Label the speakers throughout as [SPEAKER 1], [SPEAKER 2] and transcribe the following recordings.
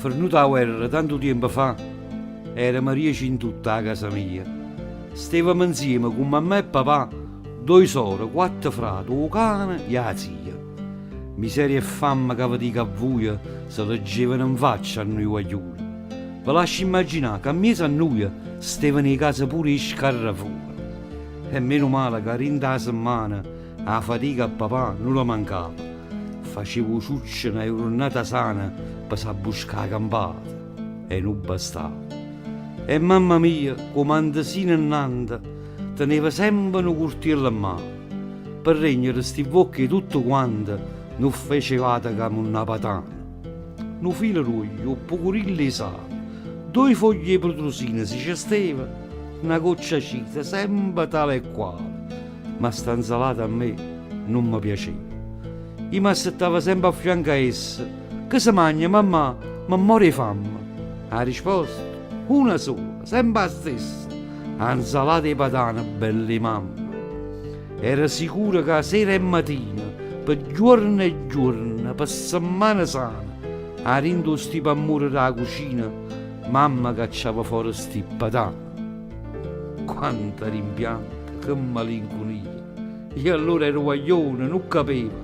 [SPEAKER 1] Fernuta 'a guerra, tantu tiempo fa, eramo diece in tutto 'a casa mia. Stevamo nzieme cu mammà e papà, doi sore, quatto frate, 'o cane e 'a zia. Miseria e famme ca ve dico a vuje se leggevano nfaccia a nuje guagliune. Ve lascio immaginà ca mmiezo a nuje stevano 'e casa pure 'e scarrafune. E meno male ca dint' 'a semmana 'a fatica a papà nun le mancava. Faceva 'o ciuccio na jurnata sana pe s'abbuscà 'a campata. E nun bastava. E mamma mia, cu 'o mantesino nnante, teneva sempe nu curtiello mmano. Pe regnere sti vvocche 'e tutte quante nun feceva ate ca munnà patane. Nu filo d'uoglio, 'o pucurillo 'e sale, ddoje foglie 'e prutrusino si ce steva, na goccia acita, sempe tale e quale, ma sta 'nzalata a me nun me piaceva. Io m'assettava sempe a fianco a essa, Che se magna, mammà, me moro 'e famme. A risposta? Una sola, sempe 'a stessa, 'A 'nzalata 'e patane, bella 'e mamma. Era sicura ca sera e matina, pe ghiuorne e ghiuorne, pe semmane sane, 'a dint' 'o stipammure d' 'a cucina, mamma cacciava fore sti ppatane. Quanta rimpiante, che malincunia! Io allora ero guaglione, nun capevo.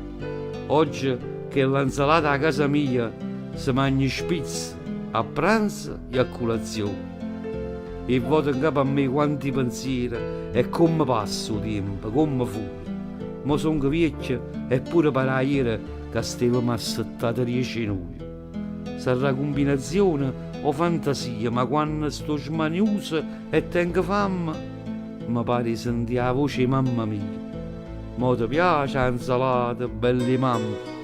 [SPEAKER 1] Ogge chella 'nzalata 'a casa mia se magna spisso, a pranzo e a culazione. 'E vote 'ncapo a me quanti pensiere e comme passa 'o tiempo, comme fuje. Mo songo viecchio e pure pare ajere ca stevemo assettate diece 'e nuje. Sarrà cumbinazione o fantasia ma quanno sto smaniuso e tengo famme me pare 'e sentì 'a voce 'e mamma mia. Mo te piace 'a 'nzalata, bella 'e mamma?